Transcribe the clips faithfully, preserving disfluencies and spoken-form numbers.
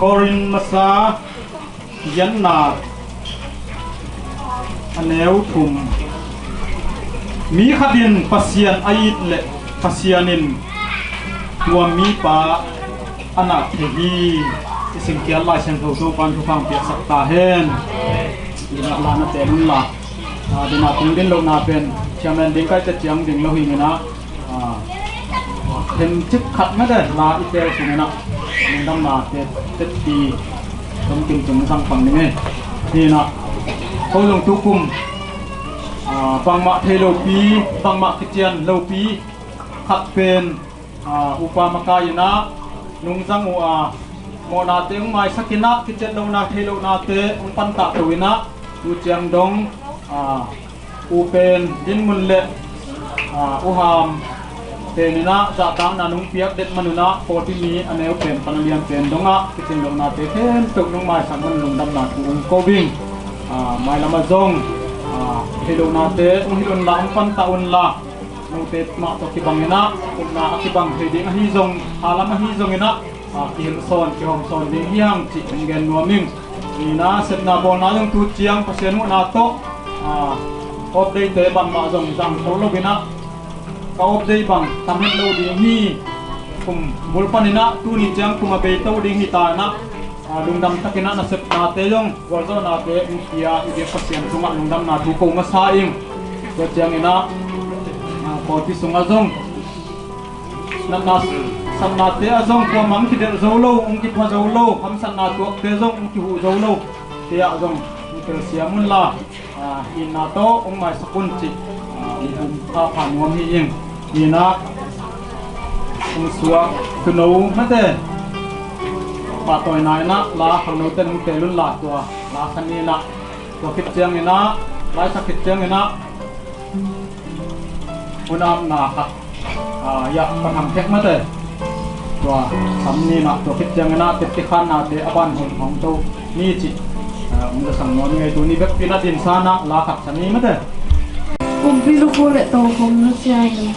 Korin masa giatna a neu thum. Mi khat in Pasian a it leh Pasian in tua mipa a na thei hi. I simkhiat Lai Siangtho Topa'n thupha piaksak ta hen. Dina la na tel un la. Ah, dina tung din lohna pen chairman ding kai te ciang ding lo hi nina. Ah, themcik khat mete la i tel sungin ah lungdamna te tetpi tomkim tung sang pang ding e. Hi na, ko zong tukum, ah, bangmah thei lopi, bangmah kician lopi khat pen, ah, upa makai in ah nungzang uh a, mawhnate hong maisak in ah, kician lohna thei lohnate hong pantah to in ah, tu ciang dong, ah, u pen dinmun le, ah, u ham pen in ah zahtakna nong piak det man un ah, pawlpi mi a neu pen pan a lian pen dongah kicing lohnate khempeuh nong maisak man lungdamna thu ong ko ding. Ah, mailam ah zong, ah, thei lohnate hong hilh un la, hong pantah un la, note mah tawh kibang in ah, upna a kibang thei ding ahi zong, a lam ahi zong in ah, ah, kihilh sawn, kihawm sawn ding hi hang cih hong gen nuam ing. Nina, sepna bawlna zong tu ciang Pasian huhna tawh, ah, off day te bangmah zong zang tho lo in ah, ka off day bang tam het lo ding hi. Kum bul pan in ah tuni ciang kum a bei to ding hi ta in ah, ah, lungdam tak in ah nasepnate zong gualzawhnate hong pia i biak Pasian tungah lungdamna thu ko masa ing. Tua ciang in ah, ah, pawlpi sungah zong natna satnate ah zong kuamah hong kidelh zo lo, hong kipha zo lo, hamsatna tuakte zong hong kihuh zo lo, te ah zong hong telsiam un la, ah, itna tawh hong maisak un cih, ah, hong pum phapha nuam hi ing. Nina, hong suak Tuuno mate pahtawina in ah la khangnote hong tel un la, tua la khan in ah, tua khit ciang in ah, laisak khit ciang in ah, hun apna khat, ah, ya, patham thek mate. Tua sam ni mah, tua khit ciangin ah tepte khannate a ban hong hong to ni cih, ah, hong zasak nuam ing ei. Tuni bekpi in ah dinsan ah la khat sa ni mate. Kumpi lukhu le tokhom nusia in.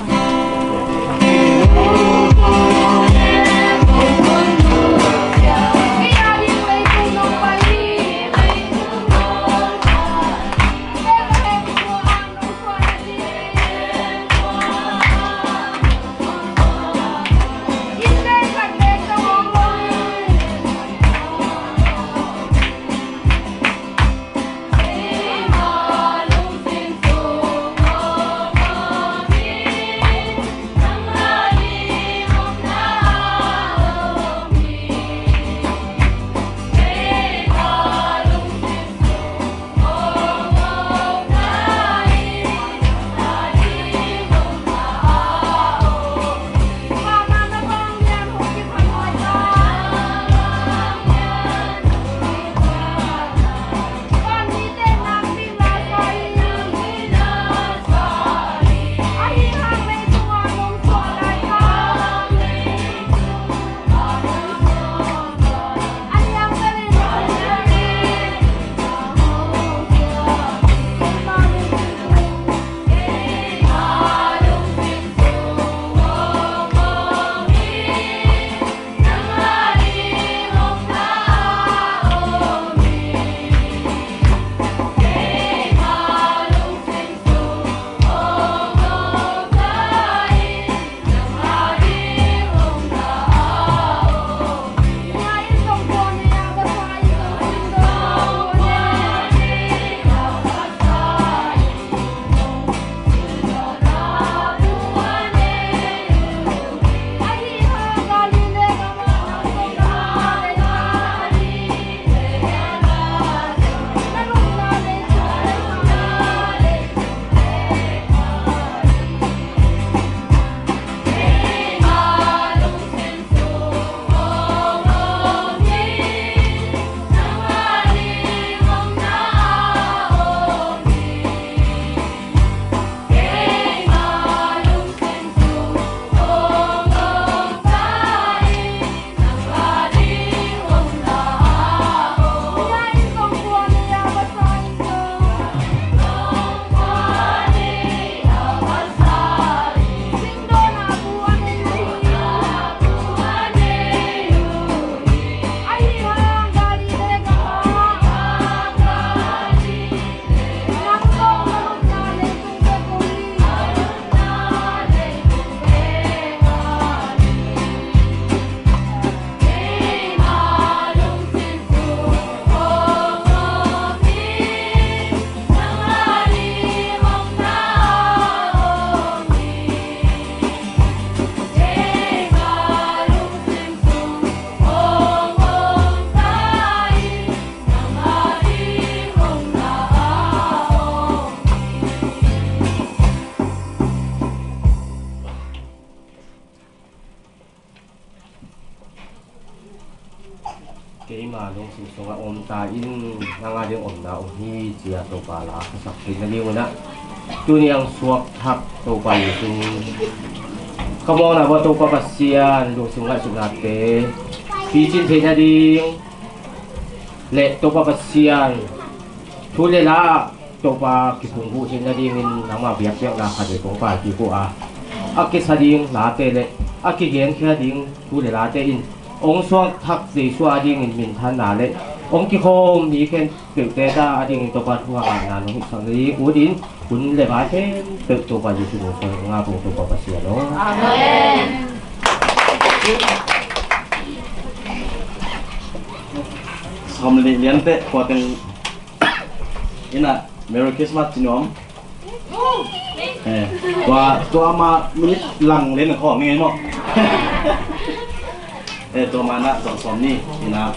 Keima lungsim sungah om ta in, nang a ding omna om hi, ci-a Topa la ka sak theihna ding un ah, tuni ang suak thak Topa Jesu, ka mawkna bang Topa Pasian lungsim ngaihsutnate picin theihna ding le Topa Pasian thu le la Topa kiphungvuh theihna dingin nangmah biakpiakna khat vei kong pai kik uh a, a kisa ding late le a kigenkhia ding thu le late in hong suak thak Jesu a dingin minthanna le hong kikhawm mi khempeuhte ta a dingin Topa thu a ngahna nong hihsak ding ut in hun le vai khempeuh Topa Jesu min suang ngak ung Topa Pasian aw. Amen. Sawm le nih lian teh kua teng in ah Merry Christmas ci nuam. Eh, tua, tua ma minute lang lian khawm ni ngei maw. Eh, tua ma na tua sawm ni in ah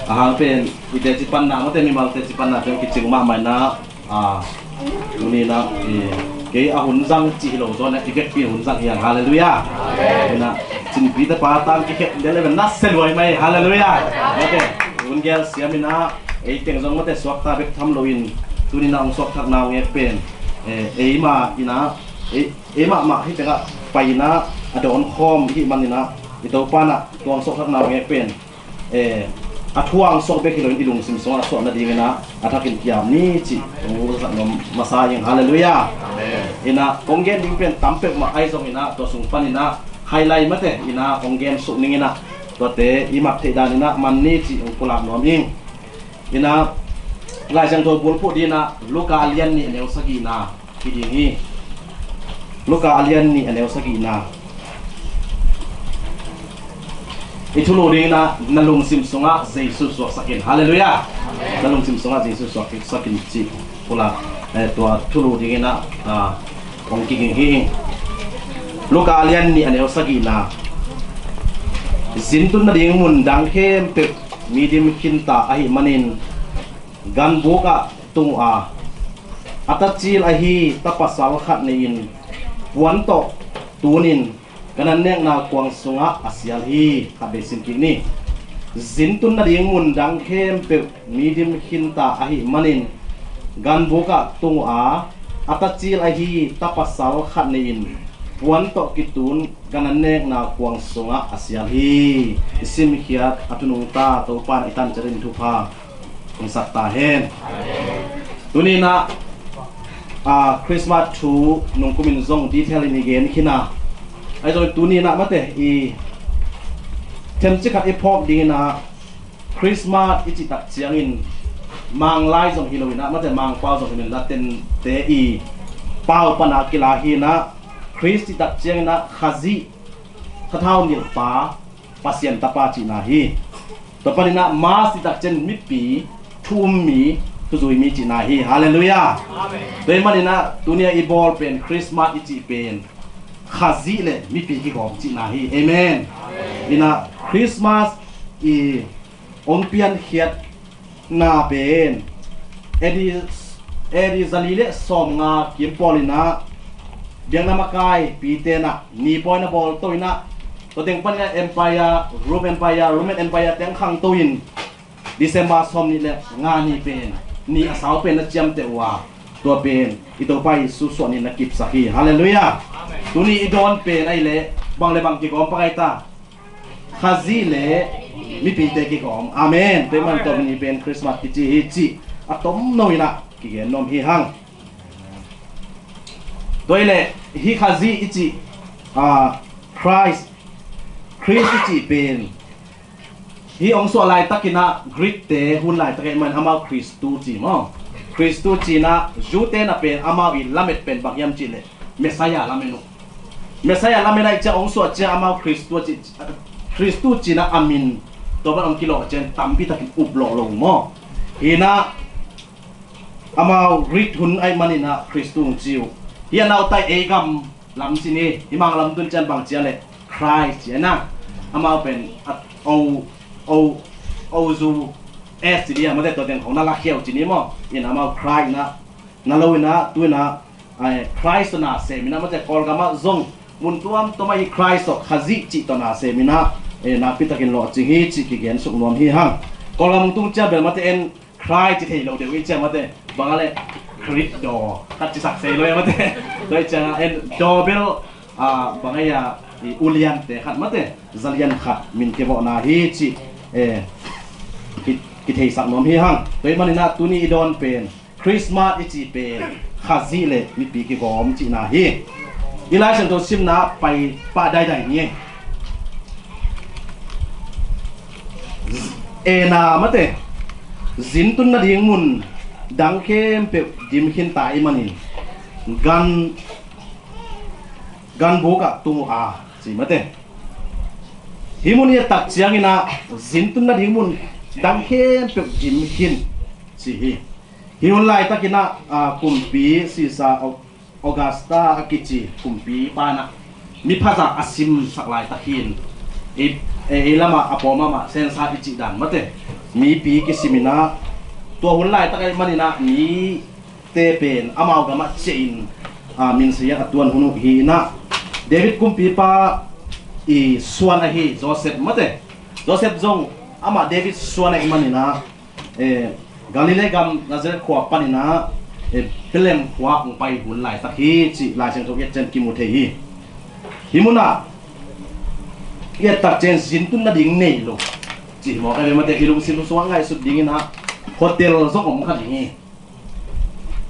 a hang pen i teci panna, mate mimal teci panna teng kicing mahmah in ah, a, tuni in ah, eh, kei a hun zang cih hi lo zaw in ah, i vekpi in hun zang hi hang. Halleluiah. In ah cinpite pa tang kikhek dele ben na se luai mai. Halleluiah. Ok. Hun gel siam in ah, ei teng zong mate suakta bek tham loin tuni in ah hong suakthak nau ngek pen, eh, eima in ah, ei, ei mahmah hi tengah pai in ah a dawn khawm i hih man in ah, I Topa in ah tuang suahtakna bang e pen, eh, a thuang suak bek hi loin i lungsim sungah a suah nadingin ah a thakin kiam ni cih hong sak nuam masa ing. Halleluiah. Amen. In ah kong gen ding pen tam peuhmah ahi zongin ah tua sung panin ah highlight mate in ah kong gen suk ning in ah tuate i mat theih danin ah man ni cih hong pulak nuam ing. In ah Lai Siangtho bulphuh dingin ah Luka a lian nih a neu sagihna hi ding hi. Luka a lian nih a neu sagihna. I thulu dingin ah na lungsim sungah Jesu suaksak in. Halleluiah. Na lungsim sungah Jesu suaksak in cih pulak, eh, tua thulu dingin ah, ah, kong kiging hi. Luka a lian nih a neu sagihna. Zintun nading mun dang khempeuh mi dim khinta ahih manin ganbuk ah tung uh a, a tacil ahi tapasal khat nei-in puan tawh tunin gan an nekna kuang sungah a sial hi. Khat vei sim kik ni. Zintun nading mun dang khempeuh mi dim khinta ahih manin ganbuk ah tung uh a, a tacil ahi tapasal khat nei-in puan tawh kitun gan an nekna kuang sungah a sial hi. I simkhiat a thu nungta Topa in i tanciat in thupha hong sak ta hen. Tuni in ah, ah, Christmas thu nungkum in zong detail in i gen khin a, ahi zong tuni in ah mate i themcik khat i phawk dingin ah Christmas i cih tak ciangin Manglai zong hi loin ah mate Mangpau zong hi loin Latente i pau pan a kila hi in ah Christ cih tak ciangin ah Khazih, thathau nilhpa, Pasian tapa cihna hi. Tua panin ah Mass cih tak ciang mipi, thu um mi, thuzui mi cihna hi. Halleluiah. Amen. Tua ahih manin ah tuni a i bawl pen Christmas i cih pen Khazih le mipi kigawm cihna hi. Amen. Amen. In ah Christmas i hong piankhiatna pen A D, A D zali le sawmnga kim pawl in ah biakna makaipite in ah ni pawi na bawl to in ah tua teng panin ah Empire, Rome Empire, Roman Empire teng khangto in December sawmnih le nga ni pen ni a sau pen na ciamteh uh a, tua pen i Topa Jesu suah ni na kipsak hi. Halleluiah. Amen. Tuni i dawn pen ahih leh bang le bang kigawm pakai ta. Khazih le mipite kigawm. Amen. Tua ahih man tawh ni pen Christmas kici hi cih a tomno in ah kigen nuam hi hang. Tua ahih leh hih Khazih i cih, ah, Christ, Christ i cih pen hih hong suah laitakin ah Greek te hun laitak ahih man amau Khristu ci maw. Khristu ci in ah Jew te na pen amau i lamet pen bang hiam cih leh Messiah lamen uh. Messiah lamen ahih ciang hong suah ciang amau Khristu ci, Khristu ci in ah a min tua bang hong kilawh ciang tampi takin up lawh lo uh maw. Hi in ah amau Greek hun ahih manin ah Khristu hong ci uh. Hih a nautai ei gam lam ci ni, hih Mang lam tun ciang bang ci a leh Christ ci a na. Amau pen a, o, o, o zu S ci dia mate tua teng khong na la khiau ci ni maw. In amau Christ na, na lo in ah, tu in ah, ai, Christ tawh na sem in ah mate Kawlgam ah zong mun tuamtuam ah hih Christ tawh Khazih cih tawh na sem in ah, eh, nakpi takin lawhcing hi cih kigen suk nuam hi hang. Kawlgam tung ciang bel mate en Christ ci thei lo deuh i ciang mate bang a leh Khristo khat ci sak sei lo i mate. Tua i ciang a en dawbel, ah, bang a i a i uliante khat mate zalian khat min kivawhna hi cih, eh, ki, kitheisak nuam hi hang. Tua ahih manin ah tuni i dawn pen Christmas i cih pen Khazih le mipi kigawm cihna hi. I Lai Siangtho simna pai pah daidai ni. Ena mate zintun nading mun dang khempeuh dim khinta ahih manin gan, ganbuk ah tung uh a ci mate. Hih mun i et tak ciangin ah zintun nading mun dang khempeuh dim khin ci hi. Hih hun laitakin ah, ah, kumpi Caesar Au-, Augusta a kici kumpipa in ah mi phaza a simsak laitak hi in, ei, ei, ei lamah a pawlmamah census i cih dan mate mipi kisim in ah tua hun laitak ahih manin ah mite pen amau gamah ciah in, ah, min siang a tuan hun uh hi in ah David kumpipa i suan ahi Joseph mate. Joseph zong amah David suan ahih manin ah, eh, Galilee gam Nazareth khua panin ah, eh, Bethlehem khua hong pai hun laitak hi cih Lai Siangtho i et ciang kimu thei hi. Hih munah I et tak ciang zin tun nading nei lo. Ci hi mawk a, mate, i lungsim sungah ngaihsut dingin ah hotel zong om kha ding hi.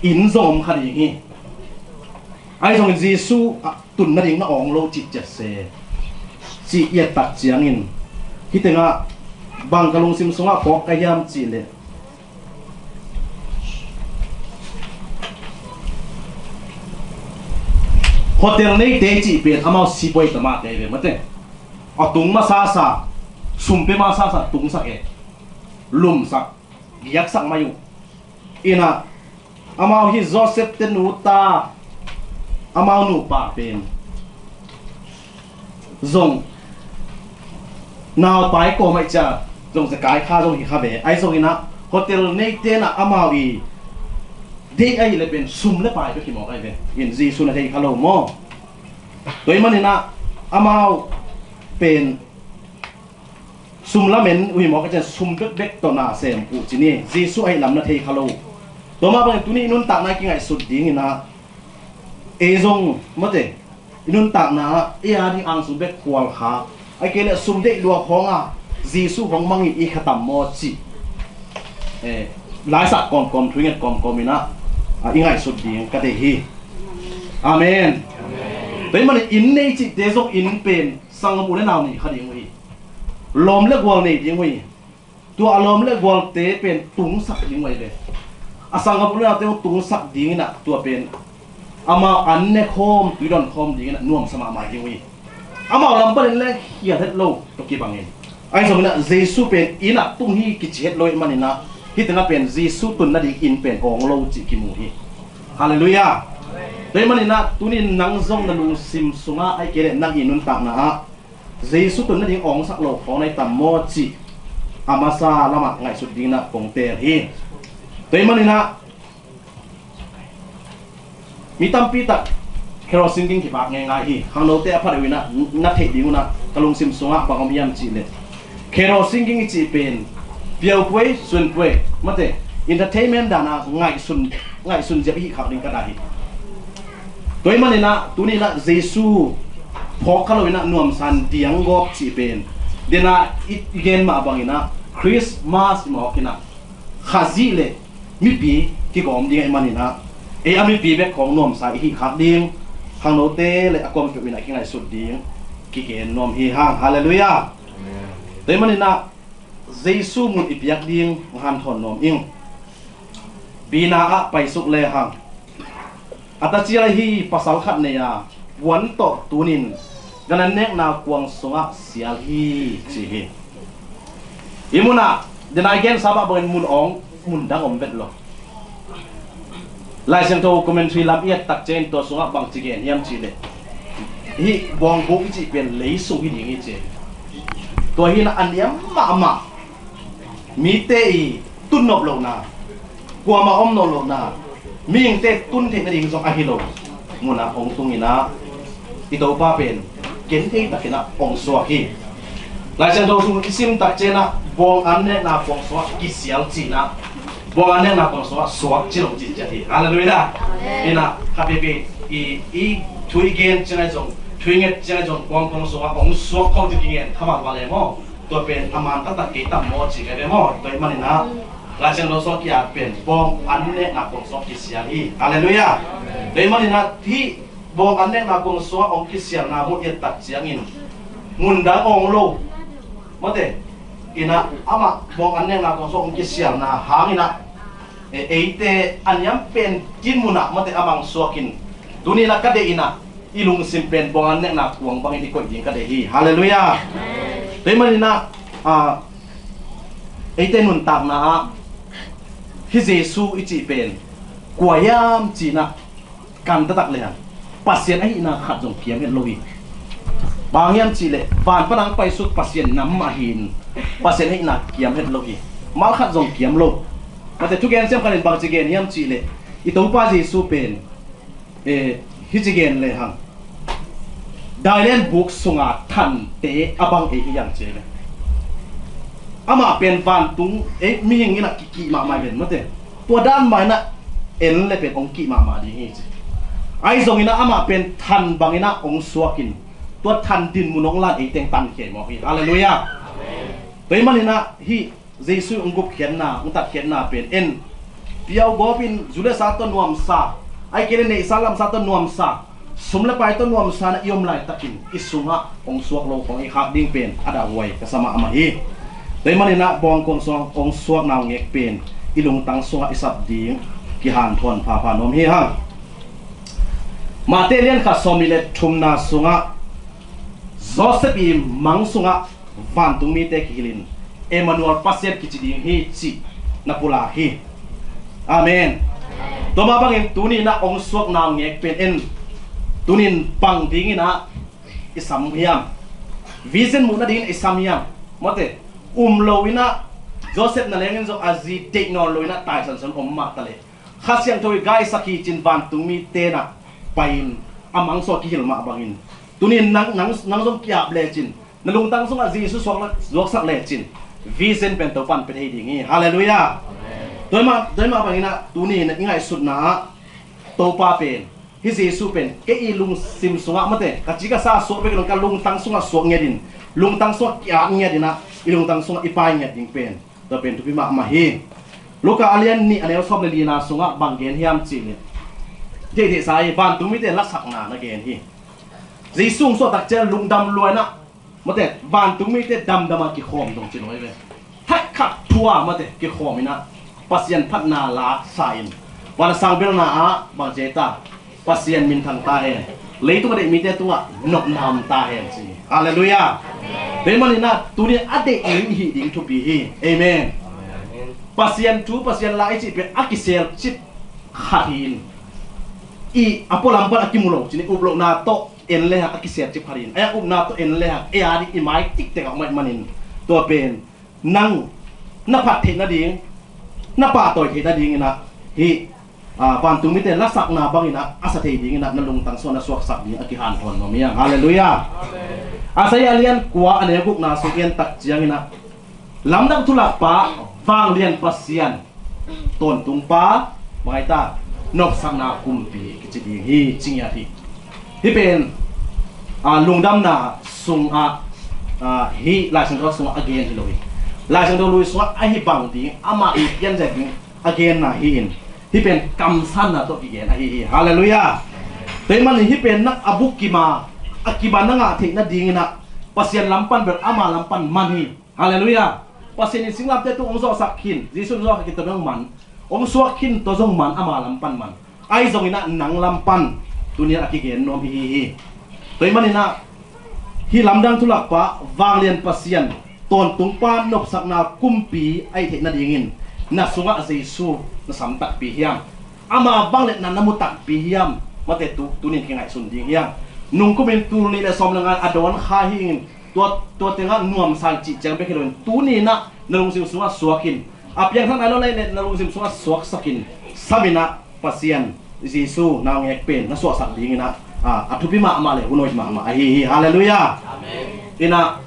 Inn zong om kha ding hi. Ahi zongin Jesu ah tun nading na awng lo cih ciat se. Ci i et tak ciangin hih tengah bang ka lungsim sungah phawk ka hiam cih leh, hotel neite cih pen amau sipuai tamate ve, mate. A tung masasa, sum pia masasa tungsak e. Lumsak, giaksak mai uh. Inah amau hi Joseph te nu ta, amau nupa pen zong naupai kawm aih cia zong zekai kha zong hi kha ve. Ahi zongin ah hotel neite nah amau i deih ahih leh pen sum le pai bek hi mawk ahi ve. In Jesu na thei kha lo maw? Tua ahih manin ah amau pen sum lamen uh hi mawk a, cian sum bekbek tawh na sem uh ci ni. Jesu ahih lam na thei kha lo. Tua mah bangin tuni i nuntakna i kingaihsut dingin ah ei zong, mate, i nuntakna ah ei a ding angsung bek khual kha, ahih kei leh sum deih lua khawng ah Jesu hong mang i kha tam maw cih, eh, laisak kawmkawm, thu i nget kawmkawm in ah, ah, i ngaihsut ding ka deih hi. Amen. Tua ahih manin inn nei cihte zong inn pen sanggam u le nau nei kha ding uh hi. Lawm le gual nei ding uh hi. Tua a lawm le gualte pen tungsak ding uh ahi ve. A sanggam u le naute uh tungsak dingin ah tua pen amau an ne khawm, tui don khawm dingin ah nuamsa mahmah ding uh hi. Amau lam panin le khial het lo tawh kibangin. Ahi zongin ah Jesu pen inn ah tung hi kici het lo ahih manin ah hih tengah pen Jesu tun nading inn pen awng lo cih kimu hi. Halleluiah. Tua ahih manin ah tuni nang zong na lungsim sungah ahih kei leh nang i nuntakna ah Jesu tun nading awngsak lo khawng na hi tam maw cih a masa lamah ngaihsut dingin ah kong teel hi. Tua ahih manin ah mi tampi tak carol singing kipak ngeingai hi. Khangnote a phat uh in ah na theih ding un ah ka lungsim sungah bang om hiam cih leh, carol singing i cih pen piaupuai, sunpuai, mate, entertainment dan a ngaihsun, ngaihsun ziau i hih khak ding ka deih hi. Tua ahih manin ah tuni in ah Jesu phawk kha lo in ah nuamsa in diang gawp cih pen, den a i, i gen mah bangin ah Christmas i mawk in ah Khazih le mipi kigawm ding ahih manin ah ei a mipi bek khawng nuamsa i hih khak ding, khangnote le a kuamah peuh in ah kingaihsut ding kigen nuam hi hang. Halleluiah. Tua ahih manin ah Jesu mun i piak ding hanthawn nuam ing. Bina ah paisuk lehang, a tacial ahi pasal khat nei a, puan tawh tunin gan an nekna kuang sungah sial hi ci hi. Hih munah, den a i gensa mah bangin mun awng, mun dang om vet lo. Lai Siangtho commentary lam i et tak ciangin tua sungah bangci gen hiam cih leh, hih bawngbuk i cih pen lei sung hi ding hi ci. Tua hi in ah a niam mahmah, mite i tunnop lohna, kuamah omnop lohna, mihingte tun theih nading zong ahi lo munah hong tung in ah i Topa pen genthei takin ah hong suak hi. Lai Siangtho sung i sim tak ciangin ah bawng an nekna kuang sungah kisial ci in ah, bawng an nekna kuang sungah suak ci lo cih ciat hi. Halleluiah. Amen. In ah khat veve i, i thu i gen ciangin zong, thu i nget ciangin zong bawng kuang sungah hong suak khawng ci kigen kha mahmah le maw? Tua pen a man taktak kei tam maw cih ka hi ve maw? Tua ahih manin ah Lai Siangtho sungah ki-at pen bawng an nekna kuang sungah kisial hi. Halleluiah. Tua ahih manin ah hih bawng an nekna kuang sungah hong kisialna mun i et tak ciangin mun dang awng lo, mate, in ah amah bawng an nekna kuang sungah hong kisialna hangin ah, e, eite a niam pen kin munah, mate, a mang suakin tuni in ah ka deih in ah i lungsim pen bawng an nekna kuang bangin i koih ding ka deih hi. Halleluiah. Tua ahih manin ah, ah, eite nuntakna ah hih Jesu i cih pen kua hiam ci in ah kan taktak lehang Pasian ahihna khat zong kiam het lo hi. Bang hiam cih leh van pan a hong paisuk Pasian nam mah hi in, Pasian ahihna kiam het lo hi. Mal khat zong kiam lo. Mate, thugen siam khat in bangci gen hiam cih leh, i Topa Jesu pen, eh, hih ci gen lehang, dailen buk sunga thante a bang ei hi hiam ci leh, amah pen vantung, ei mihing in ah kikih mahmah hi ven, mate. Tua dan mah in ah en le pen hong kih mahmah ding hi ci. Ahi zongin ah amah pen than bangin ah hong suakin, tua than dinmun hong lan ei teng tankhia mawk hi. Halleluiah. Tua ahih manin ah hih Jesu hong gupkhiatna, hong tatkhiatna pen en, piaugawp in, zu le sa tawh nuamsa, ahih kei leh neihsa lamsa tawh nuamsa, sum le pai tawh nuamsa na i om laitakin i sungah hong suak lo khawng i khak ding pen a dahhuai ka sa mahmah hi. Tua ahih manin ah bawngkuang sungah hong suakna hong ngek pen i lungtang sungah i sap ding kihanthawn phapha nuam hi hang. Matthai lian khat sawmnih le thumna sungah Joseph i mang sungah vantung mite kihilhin Emmanuel, Pasian kici ding hi cih na pulak hi. Amen. Tua mah bangin tuni in ah hong suakna hong ngek pen en, tuni in bang dingin ah i sam hiam? Vision muh nadingin i sam hiam? Mate, um lo in ah Joseph na lengin zong a zi deih nawn lo in ah taisan san om mah ta leh, Kha Siangtho i gaisak hi cin vantung mite in ah pai-in a mang sungah kihilh mah bangin, tuni in nang, nang, nang zong ki-ap lecin, na lungtang sungah Jesu suak, suaksak lecin, vision pen Topa in pia thei ding hi. Halleluiah. Tua ahih mah, tua ahih mah bangin ah tuni in i ngaihsutna ah Topa pen, hih Jesu pen kei i lungsim sungah, mate, ka ci ka sa suak bek lo-in ka lungtang sungah suak ngiat in, lungtang sungah ki-at ngiat in ah, i lungtang sungah i pai ngiat ding pen, tua pen thupi mahmah hi. Luka a lian nih, a neu sawm le lina sungah bang gen hiam cih leh, theihtheihsa hi, vantung mite lasakna na gen hi. Jesu hong suahtak ciang lungdam lua in ah, mate, vantung mite damdam a kikhawm dong ci lo hi ve. Thak khat thu a, mate, kikhawm in ah Pasian phatna laksa in, van a sang belna ah bang ci ta, Pasian minthang ta hen, leitung a deih mite tungah nopna om ta hen ci. Halleluiah. Tua ahih manin ah tuni a deih i hih ding thupi hi. Amen. Pasian thu, Pasian la i cih pen a kiselcip khat hi in, i a pualam pan a kimu lo cin, i up lohna tawh en le hang a kiselcip khat hi in, a upna tawh en le hang ei a ding i mai tiktek a om ahih manin, tua pen nang na phat theih nading, na pahtawi theih nadingin ah hih, ah, vantung mite lasakna bangin ah a sa thei dingin ah na lungtang sungah na suaksak ding a kihanthawn nuam hi hang. Halleluiah. Isaiah a lian kua, a neu gukna sung i en tak ciangin ah, Lamdang thulakpa, vanglian Pasian, tawntungpa, bang hi ta, nopsakna kumpi kici ding hi ci ngiat hi. Hih pen, ah, lungdamna sungah, ah, hih Lai Siangtho sungah a gen hi lo hi. Lai Siangtho lui sungah ahi bang ding, amah i pianzia ding a genna hi in, hih pen kamsanna tawh kigen ahi hi. Halleluiah. Tua ahih manin hih pen na a bukim a, a kim a na ngah theih nadingin ah Pasian lam pan bel ama lam pan man hi. Halleluiah. Pasian in singlamteh tung hong zawhsak khin, Jesu in hong zawhsak khin tua zong man, hong suak khin tua zong man, ama lam pan man. Ahi zongin ah nang lam pan tuni a kigen nuam hi hi hi. Tua ahih manin ah hih lamdang thulakpa, vanglian Pasian, tawntungpa, nopsakna kumpi a hih theih nadingin na sungah Jesu na sam takpi hiam? Ama vangliatna na mu takpi hiam? Mate, tu, tuni in kingaihsun ding hiam? Nungkumin tul nih le sawm le nga a dawn kha hi in, tua, tua tengah nuamsa in cih ciang bek hi lo in, tuni in ah na lungsim sungah suak in, a piangthak nai lo na hih leh na lungsim sungah suaksak in, sam in ah Pasian, Jesu na hong ngek pen na suahsak dingin ah, a, a thupi mahmah le hun hoih mahmah ahi hi. Halleluiah. Amen. In ah,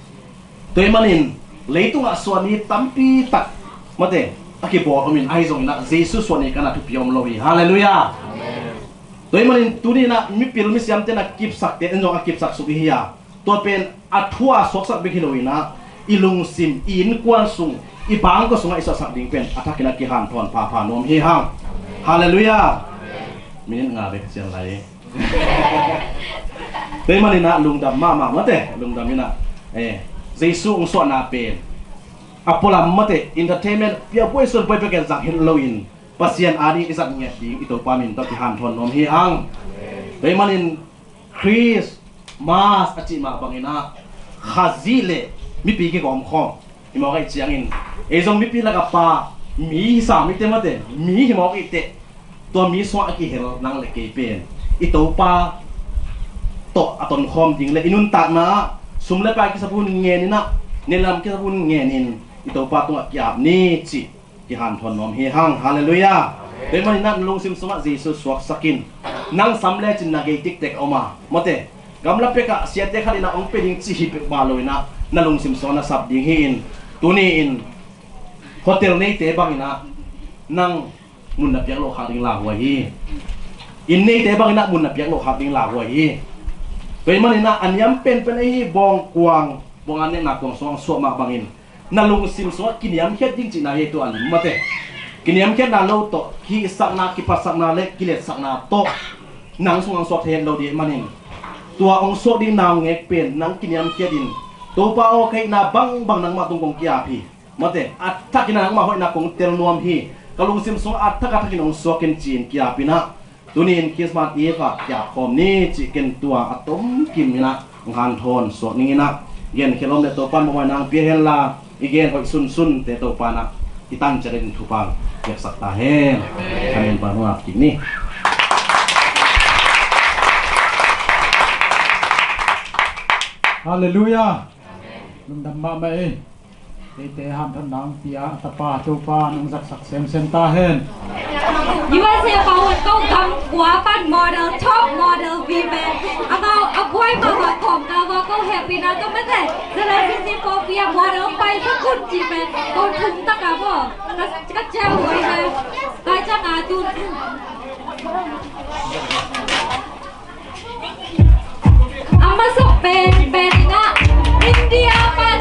tua ahih manin leitungah suahni tampi tak, mate, a kibawl om in, ahi zongin ah Jesu suahni kan a thupi om lo hi. Halleluiah. Amen. Tua ahih manin tuni in ah mipil misiamte in a kipsakte in zong a kipsak suk i hi a, tua pen a thu a suaksak bek hi lo in ah, i lungsim, i innkuan sung, i bangkua sungah i suahsak ding pen a thakin a kihanthawn phapha nuam hi hang. Halleluiah. Minute nga bek cian lai. Tua ahih manin ah lungdam mahmah, mate, lungdam in ah, eh, Jesu hong suahna pen a pualam, mate, entertainment, piapuai suan puai bek in zang hi lo in, Pasian a ding i zat ngiat ding i Topa min tawh kihanthawn nuam hi hang. Tua ahih manin Christmas a cih mah bangin ah Khazih le mipi kigawm khawm hi mawk ahih ciangin, ei zong mipi lakah pa, mi hi sam i teh, mate, mi hi mawk i teh, tua mi sungah a kihel nang le kei pen i Topa tawh a tonkhawm ding le i nuntakna ah sum le pai kisap hun ngen in ah, neihlam kisap hun ngen in i Topa tungah ki-ap ni cih kihanthawn nuam hi hang. Halleluiah. Tua ahih manin ah na lungsim sungah Jesu suaksak in. Nang sam lecin na gei tiktek a om a, mate, gamla pekah siate khat in ah hong pia ding cih hi pek mah lo in ah na lungsim sungah na sap ding hi in, tuni in hotel neite bangin ah nang mun na piak loh khak ding lauhuai hi. Inn neite bangin ah mun na piak loh khak ding lauhuai hi. Tua ahih manin ah a niam penpen ahi bawng kuang, bawng a nekna kuang sungah suah mah bangin na lungsim sungah kiniamkhiat ding cihna hi. Tua in mate, kiniamkhiatna lo tawh, kihisakna, kiphatsakna le kiletsakna tawh nang sungah suak thei het lo ding ahih manin, tua hong suak ding na hong ngek pen nang kiniamkhiat in, Topa aw, ka hihna bangbang nangmah tung kong ki-ap hi. Mate, a thakin nangmah hoihna kong tel nuam hi. Ka lungsim sungah a thak a thakin hong suak in ci-in ki-ap in ah, tuni-in Christmas Eve ah ki-ap khawm ni cih ken tua a tomkim in ah hong hanthawn suak ning in ah, genkhial om le Topa'n mawhmaina hong pia hen la, i gen hoih sunsunte Topa'n ah i tan ciat in thupha piaksak ta hen. Amen. Ka min pan hong ap kik ni. Halleluiah. Lungdam mahmah ei. Eite hanthawn nang pia a tapa Topa nong zatsak semsem ta hen. U S A pawl ko gam kua pan model, top model women. Amau a buai mahmah kawmkal vua ko hehpihna tawh mate. Zalai sisi ko pia model pai ka kun ci pen ko thum taka maw. Ka, ka ciau huai ve. Kai ciang a tun. A masa pen pen in ah India pan.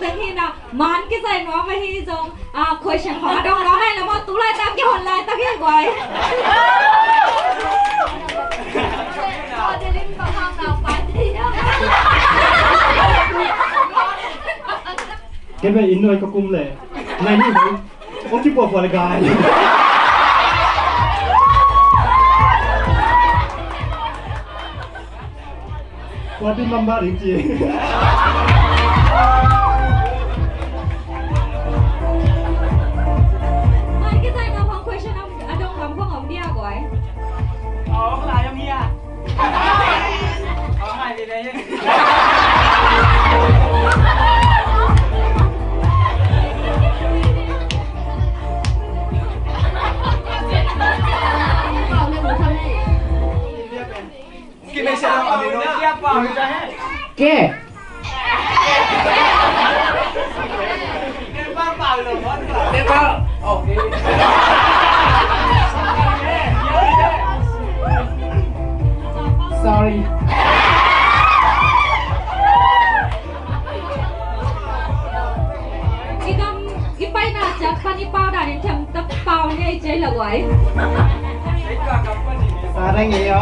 Hi na, man kizai nuam ahi zong, a, question khong a dong nuam ahi na maw, tu laitak kihon laitak hi guai. Ken ve inn nuai ka kum le. Nai ni hoi. Ong kipuah puah le gai. Puah ding mamba ding ci. Mai ke zai na hong question a dong lam hong om dia guai. Ong lai ong hia. Ke. Sorry. I gam i paina ciat pan i pau dan in them tak pau ne i cei lo ai. Sa dang e yo.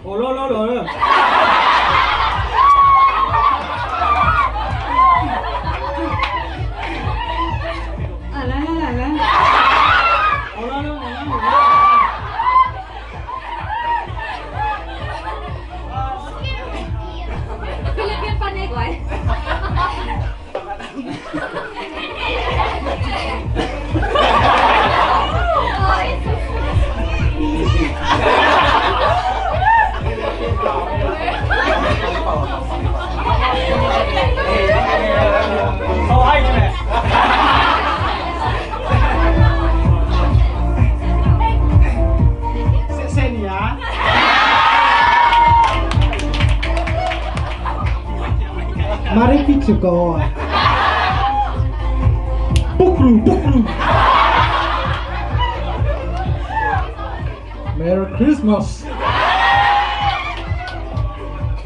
Olo lo lo lo. Ala la la la. Olo lo lo lo. Philippine pan e guai. Mari pichuko. Pukru, pukru. Merry Christmas.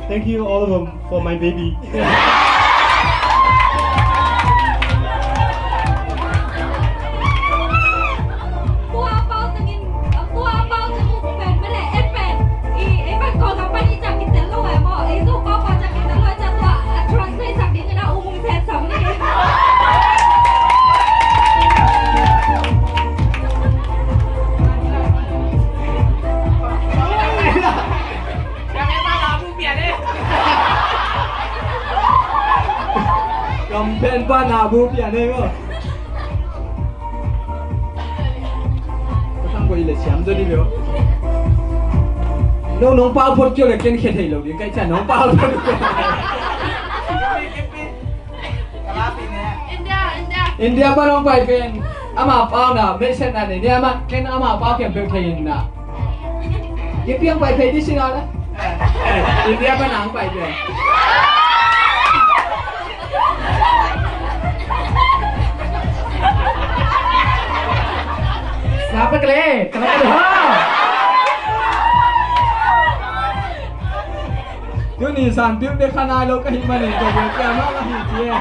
Thank you, all of them, for my baby. Kampen pa na bu pian e ko. Ka sang ko i le siam zo di lo. No nong pau phot kio le ken khe thei lo di kai cha nong pau phot. India, India. India pa nong pai pen ama pau na mesen na ni ama ken ama pau ken pe thei in na. Ye piang pai pai di sing ala. India pa nang pai pai. Sapa kele, kele kele ha. Tuni san piu de khana lo ka hi manin ka ye kia ma ka hi tie.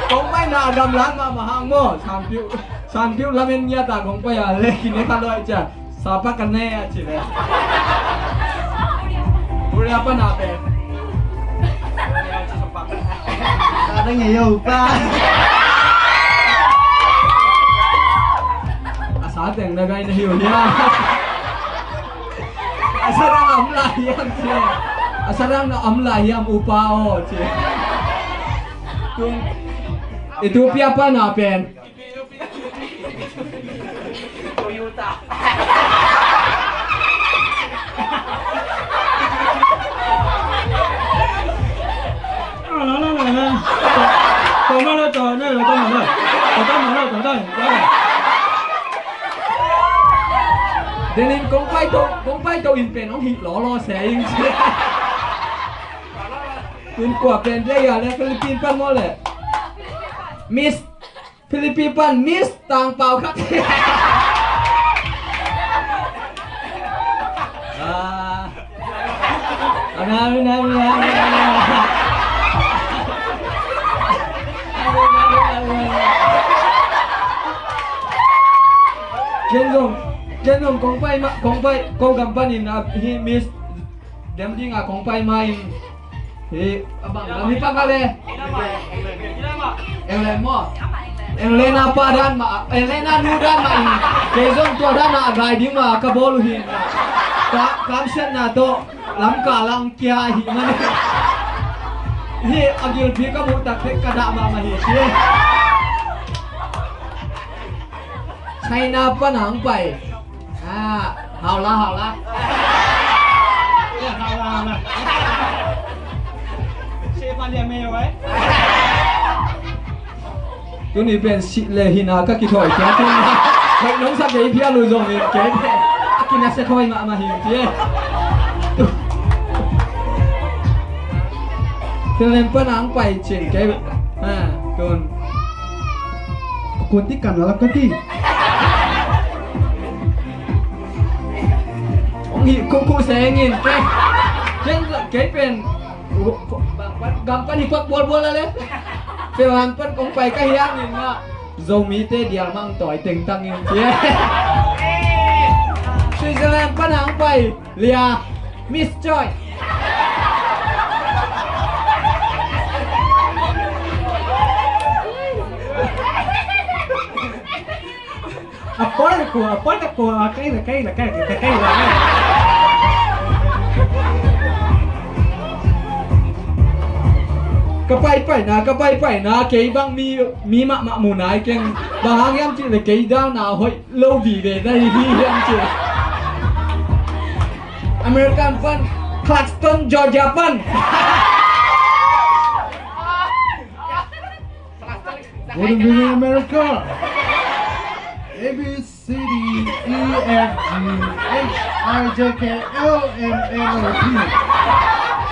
Kong pai na gam lan ma ma hang mo san piu san piu lamen nia ta kong pai a le kine ka lo ai cha. Sapa ka ne a ci le. Korea pa na pe. Sa dang e yo pa. A sa teng na gai na hiu nia. A sa dang am la hiam ci. A sa dang na am la hiam upa o ci. Tung. Ethiopia pa na pen. Toyota. Denin kong pai to, kong pai to in pen ong hih lolo se ing. In kua pen dia ya le Philippine pan mo le. Miss Philippine pan Miss Tangpau khat. Kong pai, ko gam panin a hi Miss dem ding a kong pai ma in. Hi, a bang lam hi pak a le. England maw? England a pa dan mah, England a nu dan mah in. Kei zong tua dan a gai ding mah ka bawl uh hi. Ka, kamsiatna tawh lam ka lang kia hi man. Hi, a gilpi ka muh tak tek ka dah mahmah hi. China pan hong pai. Ah, hau la, hau la. Tuni pen sih le hi na ka kithawi kei tuni. Hoih nong sa kei pia lui zong in kei pen a kinasia thawi mahmah hi ti e. Finland pan hong pai cin kei. Ha, tun. Kun ti kan la ka ti. Hong hi khukkhu sengin kei. Kei, kei pen gam pan hi pak bualbual a le. Finland pan kong pai ka hiangin mah Zomite dial mang tawi tengtangin. Switzerland pan hong pai. Lia, Miss Joy. A pawl a kua, a pawl a kua, a kei la, kei la, kei la, kei la. Ka paipaina, ka paipaina, kei bang mi, mi mahmah mu nai keng. Bang hang hiam cih le kei dalna hoih lo vive na hi hiam cih. American pan, Clarkston, Georgia pan. Good evening, America. A B C D E F G H I J K L M N O P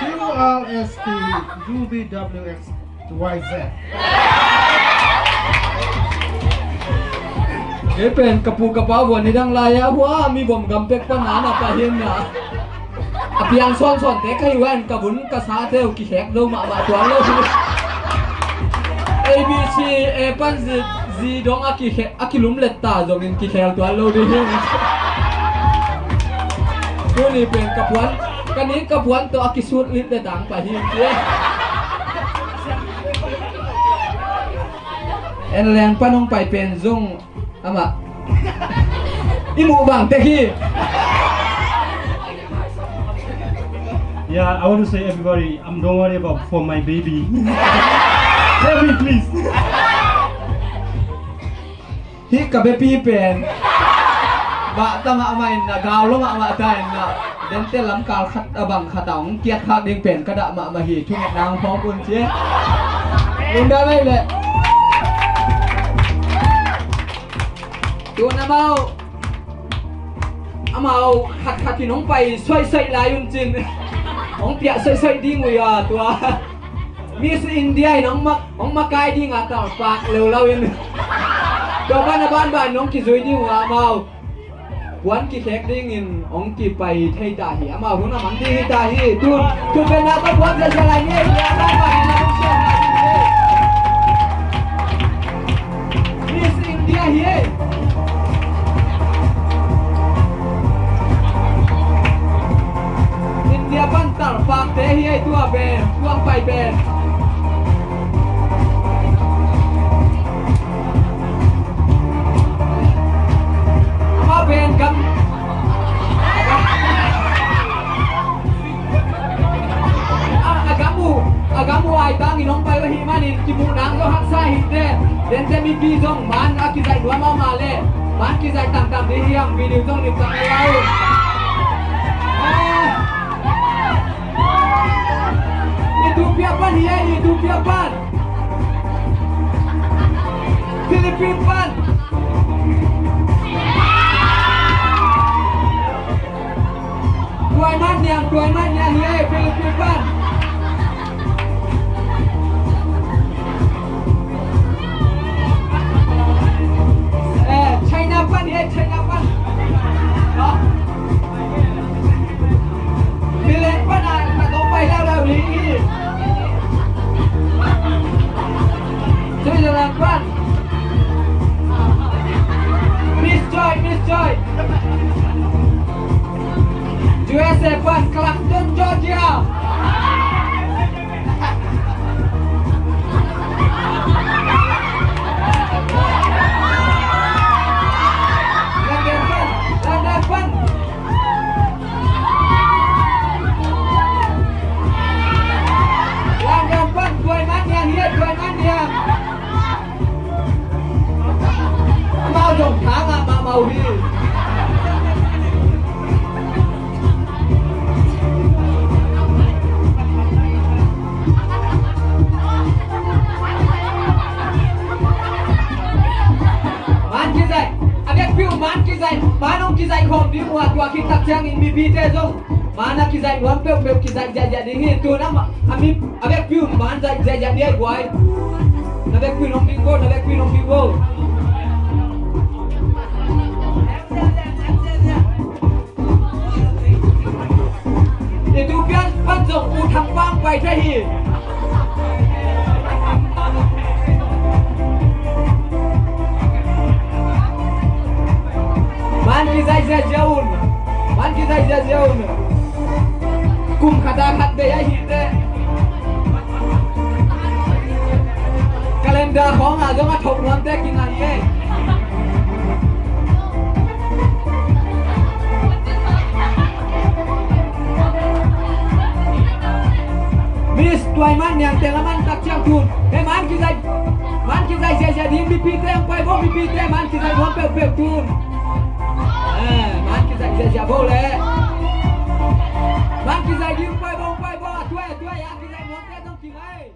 Q R S T U V W X Y Z. Kei pen ka pu ka pa vuan nidang lai-a hua mi vom gam pek pan na na pahin na. A piang sawnsawnte ka hi wan ka vun ka sate uh kikhek lo mahmah tuan lo. A B C A pan zi, zi dong a kikhek, a kilumlet ta zongin kikhel tuan lo ding hi. Tuni pen ka puan, ka ni ka puan tawh a kisut lit le tang pa hi. En leng pan hong pai pen zong amah i muh bang tek hi. Yeah, I want to say everybody, um, don't worry about for my baby. Help me, please. Hi ka bepi pen. Bah ta mahmah in na, gau lo mahmah ta in na. Dente lam kal khat a bang khat a hong kiat khak ding pen ka dah mahmah hi. Thungetna hong phawk un ci. Lungdam ei leh. Tun amau, amau khatkhat in hong pai soihsoih lai un cin. Hong piah soihsoih ding uh hi a tua. Miss India in hong mak, hong makai ding a talpak leuleu in. Tua ban a banban in hong kizui ding uh a amau. Puan kikhek dingin hong kipai thei ta hi. Amau hun a mang ding hi ta hi. Tu, tu pen na ka puan zia zia lai ni. Hi a banban in na hong siam lai ding hi. Miss India hi ei. India pan talpakte hi ei tua pen, tuang pai pen. Ama pen gam. A, a gam uh, a gam uh ai tangin hong pai uh ahih manin kimuh nang zo haksa hi te. Dente mipi zong man a kizaih nuam a om a leh man kizaih tamtam ding hi hang, video zong nim tak lai uh. Eh. Ethiopia pan hi ei, Ethiopia pan. Philippines pan. Tuai man niang, tuai man niang hi ei, Philippines pan. Eh, China pan hi ei, China pan. Finland pan a, ka tawh pai leuleu ding hi. Switzerland pan. Miss Joy, Miss Joy. U S A pan Clarkson, Georgia. London pan, London pan. London pan, tuai man niang hi, tuai man niang. Amau zong thang a mahmah uh hi. Man kizaih, a vekpi uh man kizaih, man hong kizaih khawm ding uh a, tua khit tak ciangin mipite zong man a kizaih nuam peuhpeuh kizaih ziahziah ding hi. Tun a ma-, a mi, a vekpi uh man zaih ziahziah ding a guai. Na vekpi uh nong ding bo, na vekpi uh nong ding bo. Ethiopia pan zong U Thang Pang pai thei hi. Man kizaih ziahziah un. Man kizaih ziahziah un. Kum khat a khat bei ahi teh. Calendar khawng ah zong a thok nuam teh kinga hi e. Miss tuai man niang teng a man tak ciang tun. He man kizaih, man kizaih ziahziah ding mipite hong pai bo, mipite man kizaih nuam peuhpeuh tun. Eh, man kizaih ziahziah bo leh. Man kizaih ding pai bo, pai bo, a tuai, a tuai, a kizaih nuam teh zong kinga e.